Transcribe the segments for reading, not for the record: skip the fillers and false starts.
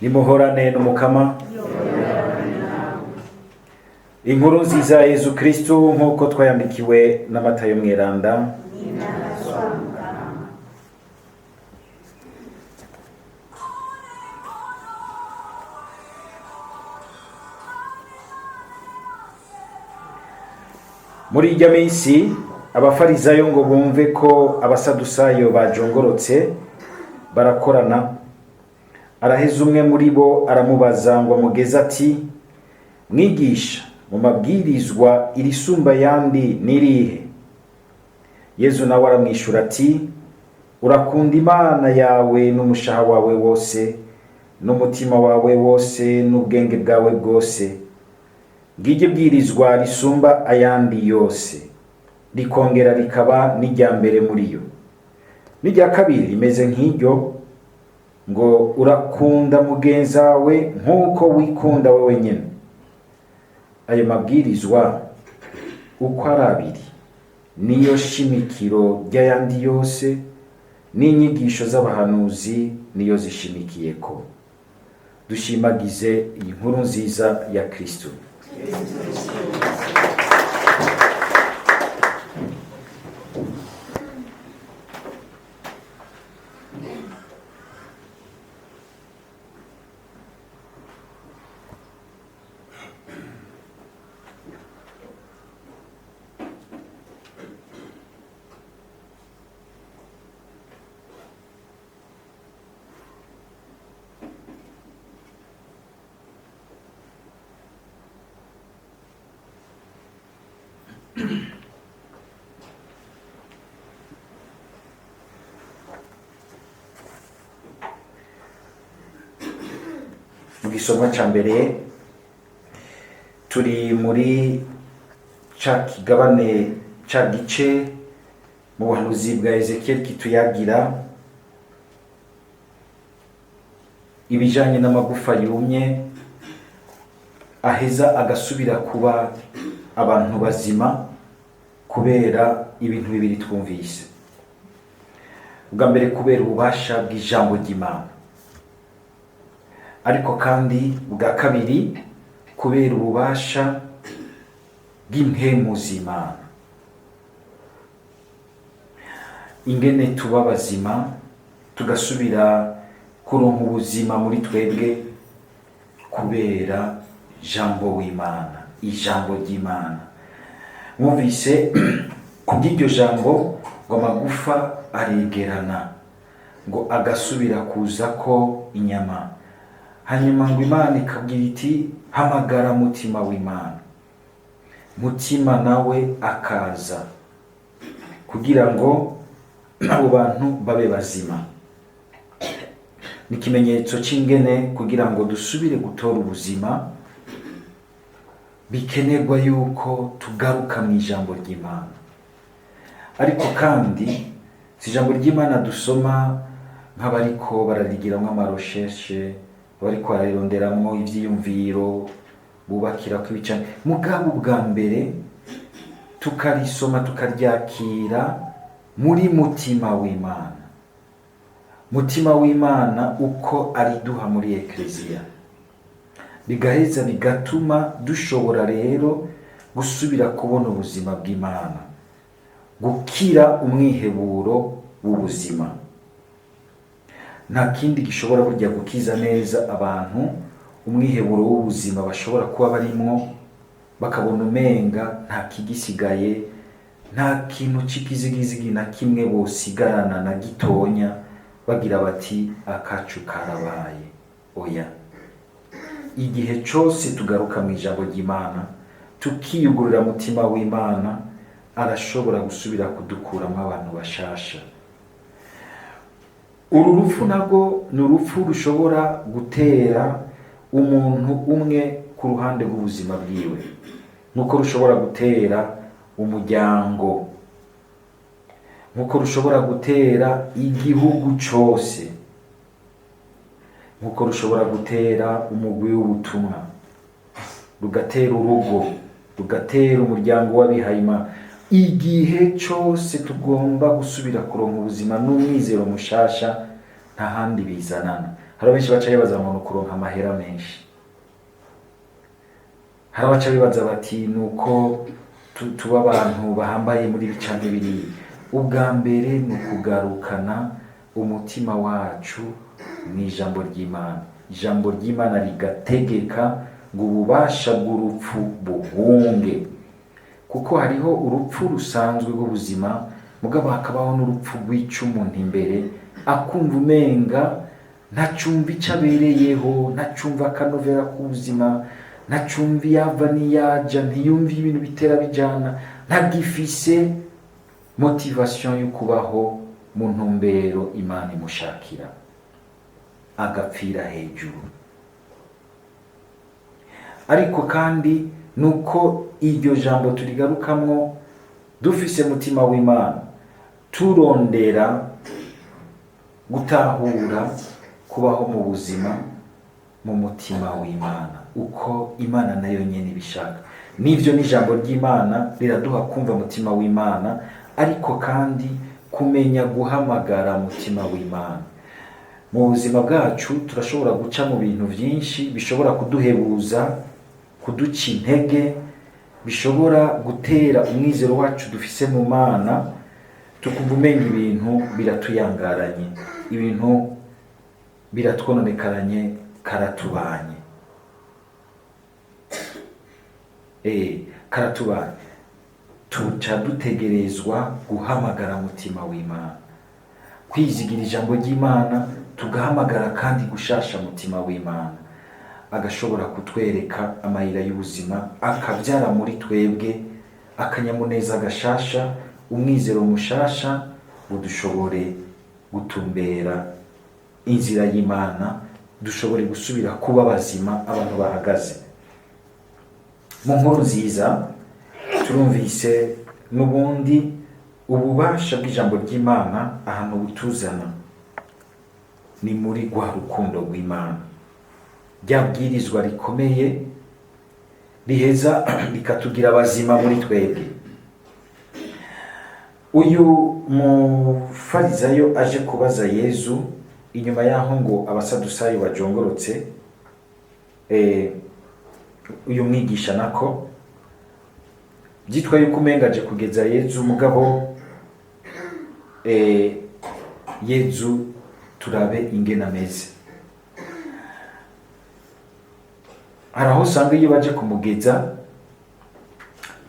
Nimuhorane n'Umukama. Inkuru nziza ya Yezu Kristu nk'uko twayandikiwe na Matayo Mweranda. Muri irya minsi abafarizayo ngo bumve ko abasadusayo bajongorotse barakorana. Araheza umwe muri bo aramubaza ngo amugeze ati: "Mwigisha, mu mabwirizwa irisumba yandi nirihe?" Yezu nawe aramwishura ati: "Urakunda Imana yawe n'umushaha wawe wose n'umutima wawe wose n'ubwenge bwawe bwose. Ngiryo bwirizwa risumba ayandi yose, rikongera rikaba n'irya mbere muri yo. N'irya kabiri rimeze nk'iryo, ngo urakunda mugenzi wawe nk'uko wikunda wewe nyene. Ayo mabwirizwa uko ari abiri niyo shimikiro ry'ayandi yose, n'inyigisho z'abahanuzi niyo zishimikiyeko." Dushimagize iyi nkuru nziza ya Kristo. Mu gisomwa ca mbere turi muri ca kigabane ca gice mu buhanuzi bwa Ezekiel kituyagira ibijanye n'amagufa yumye aheza agasubira kuba abantu bazima kubera ibintu bibiri twumvise. Ubwa mbere, kubera ububasha bw'ijambo ry'Imana, ariko kandi bwa kabiri kubera ububasha bw'impemu z'Imana. Ingene tuba bazima tugasubira kuronka ubuzima muri twebwe kubera jambo w'Imana, ijambo ry'Imana. Mwumvise kubw'iryo jambo ngo amagufa aregerana, ngo agasubira kuza ko inyama. Hanyuma ngo Imana ikabwira iti: "Hamagara mutima w'Imana." Mutima nawe akaza kugira ngo abo bantu babe bazima. Ni ikimenyetso c'ingene kugira ngo dusubire gutora ubuzima bikenerwa yuko tugaruka mu ijambo ry'Imana. Ariko kandi si ijambo ry'Imana dusoma nk'abariko bararigiramwo amarosheshe, bariko bararironderamwo ivyiyumviro bubakirako ibicane, mugabo ubwa mbere tukarisoma tukaryakira muri mutima w'Imana. Mutima w'Imana uko ariduha muri Ekleziya, bigaheza bigatuma dushobora rero gusubira kubona ubuzima bw'Imana, gukira umwiheburo w'ubuzima. Nta kindi gishobora burya gukiza neza abantu umwiheburo w'ubuzima bashobora kuba barimwo, bakabona umenga nta kigisigaye, nta kintu c'ikizigizigi na kimwe bosigarana na gitonya, bagira bati akacu karabaye. Oya, igihe cose tugaruka mu ijambo ry'Imana tukiyugurura mutima w'Imana, arashobora gusubira kudukuramwo abantu bashasha. Uru rupfu narwo ni urupfu rushobora gutera umuntu umwe ku ruhande rw'ubuzima bwiwe, nk'uko rushobora gutera umuryango, nk'uko rushobora gutera igihugu cose, nk'uko rushobora gutera umugwi w'ubutumwa, rugatera urugo, rugatera umuryango w'abihayimana. Igihe cose tugomba gusubira kuronka ubuzima n'umwizero mushasha, nta handi bizanana. Hari benshi baca bibaza ngo ni ukuronka amahera menshi, hari abaca bibaza bati ni uko tuba abantu bahambaye muri ibi canke biriya. Ubwa mbere ni ukugarukana umutima wacu mu ijambo ry'Imana, ijambo ry'Imana rigategeka ngo ububasha bw'urupfu buhunge, kuko hariho urupfu rusanzwe rw'ubuzima, mugabo hakabaho n'urupfu rwica umuntu imbere, akumva umenga ntacumva ico abereyeho, ntacumva akanovera k'ubuzima, ntacumva iyava n'iyaja, ntiyumva ibintu bitera bijana, ntagifise motivation yo kubaho mu ntumbero Imana imushakira, agapfira hejuru. Ariko kandi nuko iryo jambo turigarukamwo dufise mutima w'Imana, turondera gutahura kubaho mu buzima mu mutima w'Imana uko Imana nayo nyene ibishaka. Nivyo n'ijambo ry'Imana riraduha kumva mutima w'Imana, ariko kandi kumenya guhamagara mutima w'Imana. Mu buzima bwacu turashobora guca mu bintu vyinshi bishobora kuduhebuza, kuduca intege, bishobora gutera umwizero wacu dufise mu Mana, tukumva umenga ibintu biratuyangaranye, ibintu biratwononekaranye, karatubanye. Karatubanye. Tuca dutegerezwa guhamagara mutima w'Imana, kwizigira ijambo ry'Imana, tugahamagara kandi gushasha mutima w'Imana, agashobora kutwereka amayira y'ubuzima, akabyara muri twebwe akanyamuneza gashasha, umwizero mushasha, ngo dushobore gutumbera inzira y'Imana, dushobore gusubira kuba bazima, abantu bahagaze. Mu nkuru nziza turumvise n'ubundi ububasha bw'ijambo ry'Imana ahantu butuzana ni muri rwa rukundo rw'Imana, rya bwirizwa rikomeye riheza rikatugira abazima muri twebwe. Uyu mufarizayo aje kubaza Yezu inyuma yaho ngo abasadusayo bajongorotse, uyu mwigisha nako byitwa yuko umenga aje kugeza Yezu, mugabo Yezu turabe ingene ameze. Hari aho usanga iyo baje kumugeza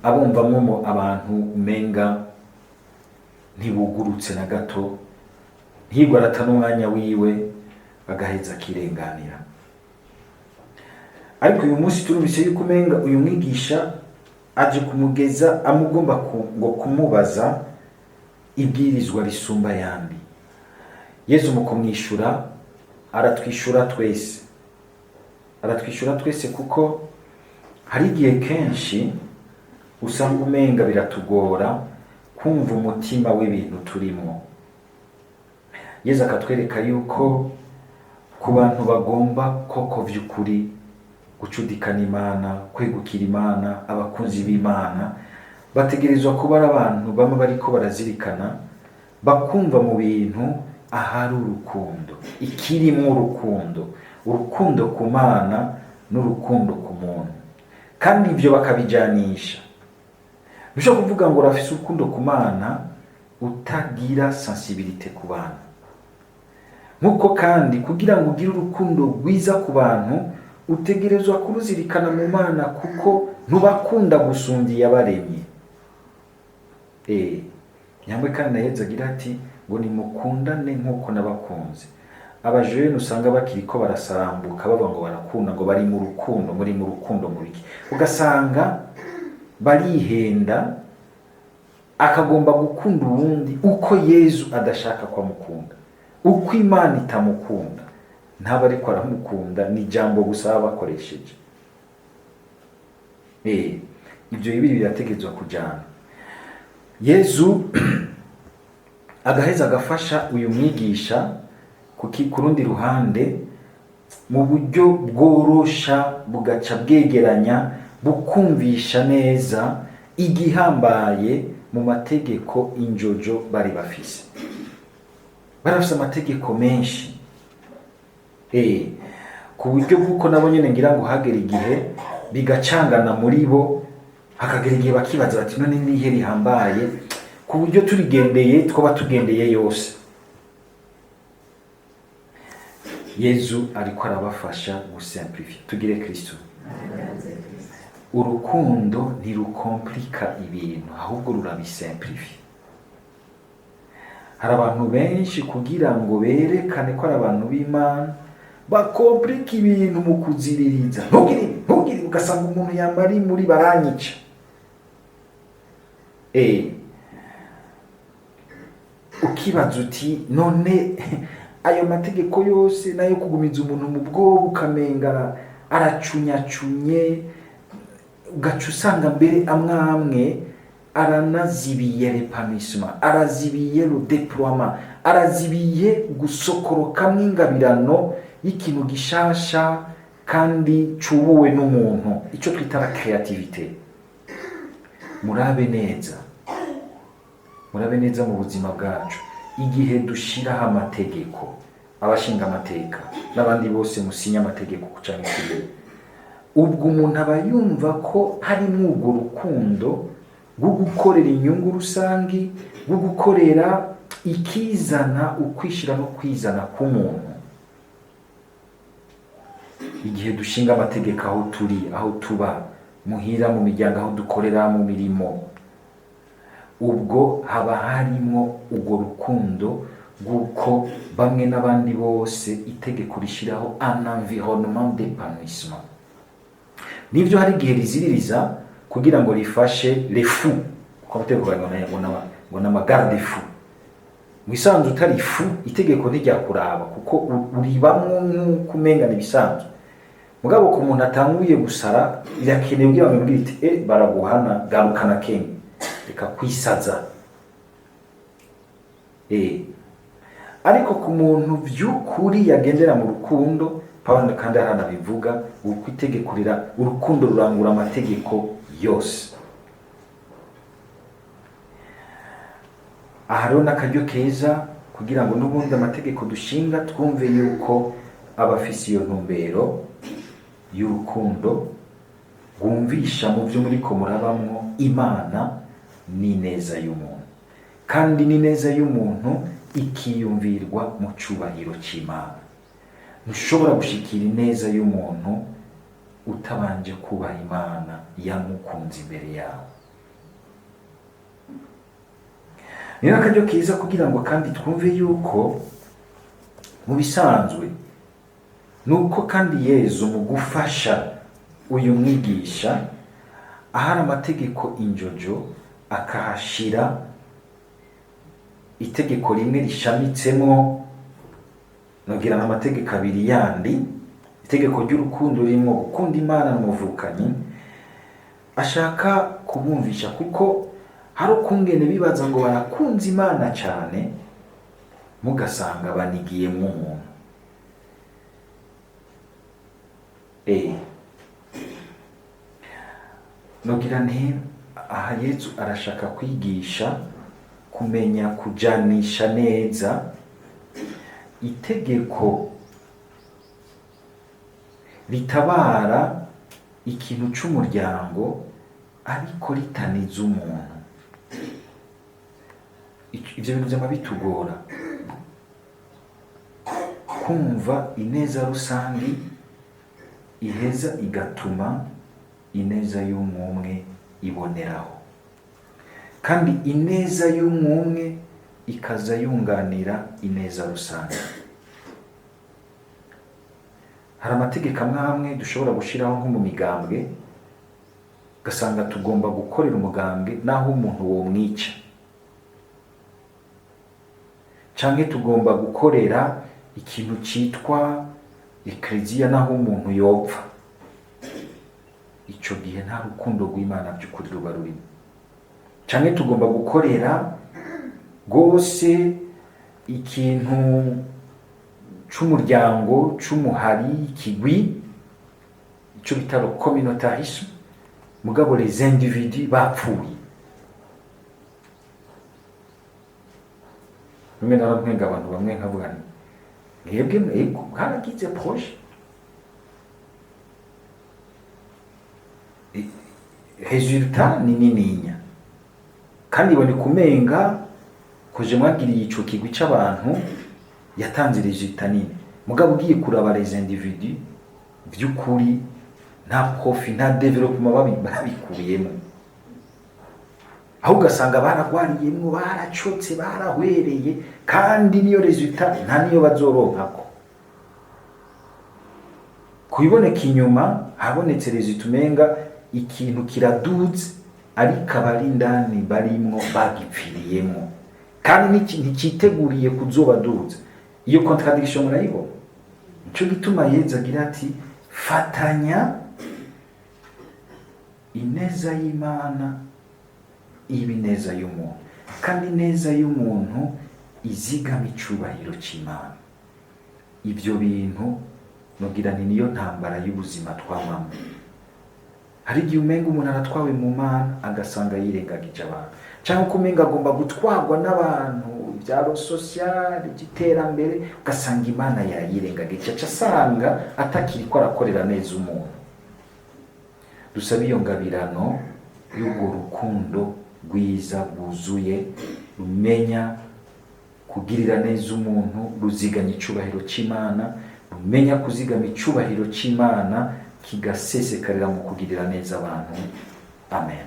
abumvamwo mu abantu umenga ntibugurutse na gato, ntiyigwarata n'umwanya wiwe, bagaheza akirenganira. Ariko uyu munsi turumvise yuko umenga uyu mwigisha aje kumugeza amugomba ngo kumubaza ibwirizwa risumba yandi. Yezu mu kumwishura aratwishura twese, aratwishura twese, kuko hari igihe kenshi usanga umenga biratugora kumva umutima w'ibintu turimwo. Yezu akatwereka yuko ku bantu bagomba koko vy'ukuri gucudikana Imana, kwegukira Imana, abakunzi b'Imana bategerezwa kuba ari abantu bamwe bariko barazirikana, bakumva mu bintu ahari urukundo, ikirimwo urukundo, urukundo ku Mana n'urukundo ku muntu, kandi ivyo bakabijanisha. Bishobora kuvuga ngo urafise urukundo ku Mana utagira sensibilité ku bantu, nkuko kandi kugira ngo ugire urukundo rwiza ku bantu utegerezwa kuruzirikana mu Mana, kuko ntubakunda gusumbya iyabaremye. Nyamwe kandi na Yezu agira ati ngo nimukundane nkuko nabakunze. Abajene usanga bakiriko barasarambuka baba ngo barakunda, ngo bari mu rukundo, muri mu rukundo mu biki, ugasanga barihenda, akagomba gukunda uwundi uko Yezu adashaka ko amukunda, uko Imana itamukunda, ntaba ariko aramukunda, ni ijambo gusa baba bakoresheje. Ibyo bibiri birategerezwa kujana. Yezu agaheza agafasha uyu mwigisha ku rundi ruhande mu buryo bworosha, bugaca bwegeranya, bukumvisha neza igihambaye mu mategeko injojo bari bafise. Bari bafise amategeko menshi. Ku buryo bw'uko nabo nyene ngira ngo hagera igihe bigacangana muri bo, hakagera igihe bakibaza bati none nihe rihambaye, ku buryo turigendeye twoba tugendeye yose. Yezu ariko arabafasha gusimplify. Tugire Kristo. Urukundo ntirukomplika ibintu, ahubwo rurabisimplify. Hari abantu benshi kugira ngo berekane ko ari abantu b'Imana bakomplika ibintu mu kuziririza, ntugire ntugire, ugasanga umuntu yamba ari muri baranyica. Ukibaza uti none ayo mategeko yose nayo kugumiza umuntu mu bwoba, ukamenga aracunyacunyye, ugaca usanga mbere amwe amwe aranazibiye l'épanouissement, arazibiye le déploiement, arazibiye gusokorokamwo ingabirano y'ikintu gishasha kandi cubuwe n'umuntu, ico twita la créativité. Murabe neza, murabe neza mu buzima bwacu, igihe dushiraho amategeko, abashinga amateka n'abandi bose musinya amategeko canke kiriya, ubwo umuntu aba yumva ko harimwo urwo rukundo rwo gukorera inyungu rusangi, rwo gukorera ikizana ukwishira no kwizana k'umuntu. Igihe dushinga amategeko aho turi, aho tuba, muhira, mu miryango, aho dukorera, mu mirimo, ubwo haba harimwo urwo rukundo rw'uko bamwe n'abandi bose itegeko rishyiraho un environnement d'épanouissement. Nivyo, hari igihe riziririza kugira ngo rifashe les fous, kuko amategeko ngo n'ama garde-fous. Mu isanzwe utari fou, itegeko ntiryakuraba, kuko uribamwo nk'uko umenga ni ibisanzwe. Mugabo ku muntu atanguye gusara, irakenewe kugira ngo imubwire iti: "E, baraguhana, garukana kenge, reka kwisaza." Ariko ku muntu vy'ukuri yagendera mu rukundo, Pawulo kandi aranabivuga uko itegeko rira, urukundo rurangura amategeko yose. Aha rero n'akaryo keza kugira ngo n'ubundi amategeko dushinga twumve yuko aba afise iyo ntumbero y'urukundo rwumvisha mu byo muriko murabamwo Imana n'ineza y'umuntu, kandi n'ineza y'umuntu ikiyumvirwa mu cubahiro c'Imana. Ntushobora gushikira ineza y'umuntu utabanje kubaha Imana yamukunze imbere yawe. Ni n'akaryo keza kugira ngo kandi twumve yuko mu bisanzwe nuko kandi Yezu mu gufasha uyu mwigisha ahari amategeko injojo akahashira itegeko rimwe rishamitsemo, nogira n'amategeko abiri yandi, itegeko ry'urukundo ririmo gukunda Imana n'umuvukanyi, ashaka kubumvisha, kuko hari ukungene bibaza ngo barakunze Imana cyane, mugasanga banigiyemwo umuntu. Nogira nti aha Yezu arashaka kwigisha kumenya kujanisha neza itegeko ritabara ikintu c'umuryango ariko ritaniza umuntu. Ivyo bintu vyama bitugora kumva. Ineza rusangi iheza igatuma ineza y'umwumwe iboneraho, kandi ineza y'umwumwe ikaza yunganira ineza rusange. Hari amategeko amwe amwe dushobora gushiraho nko mu migambwe, ugasanga tugomba gukorera umugambwe naho umuntu womwica, canke tugomba gukorera ikintu citwa ekleziya naho umuntu yopfa. Ico gihe nta rukundo rw'Imana by'ukuri ruba rurimo. Canke tugomba gukorera rwose ikintu c'umuryango, c'umuhari, ikigwi, ico bita le communautarisme, mugabo les individus bapfuye. Rimwe na rimwe abantu bamwe nkavuga nti Mwebwe mwego mwaragize projet, résultat ni nininya, kandi iboneka umenga koje mwagiriye ico kigwi c'abantu yatanze résultat nini. Mugabo ugiye kuraba les individus, vy'ukuri nta profit, nta développement babikuyemo, aho ugasanga baragwariyemwo, baracotse, barahwereye, kandi niyo résultat nta niyo bazoronkako. Kubiboneka inyuma habonetse résultat, umenga ikintu kiraduze, ariko abari indani barimwo bagipfiriyemwo, kandi ntikiteguriye kuzobaduza. Iyo contradiction murayibona. Nico gituma Yezu agira ati: "Fatanya ineza y'Imana iba ineza y'umuntu, kandi ineza y'umuntu izigama icubahiro c'Imana." Ibyo bintu nogira nti niyo ntambara y'ubuzima twamamo. Hari igihe umenga umuntu aratwawe mu Mana, agasanga yirengagije abantu, cyangwa uko umenga agomba gutwarwa n'abantu, ibyaro social, iby'iterambere, ugasanga Imana yayirengagije, aca asanga atakiri ko arakorera neza umuntu. Dusabe iyo ngabirano y'urwo rukundo rwiza rwuzuye, rumenya kugirira neza umuntu, ruziganya icubahiro c'Imana, rumenya kuzigama icubahiro c'Imana kigasesekarira mu kugirira neza abantu. Amen.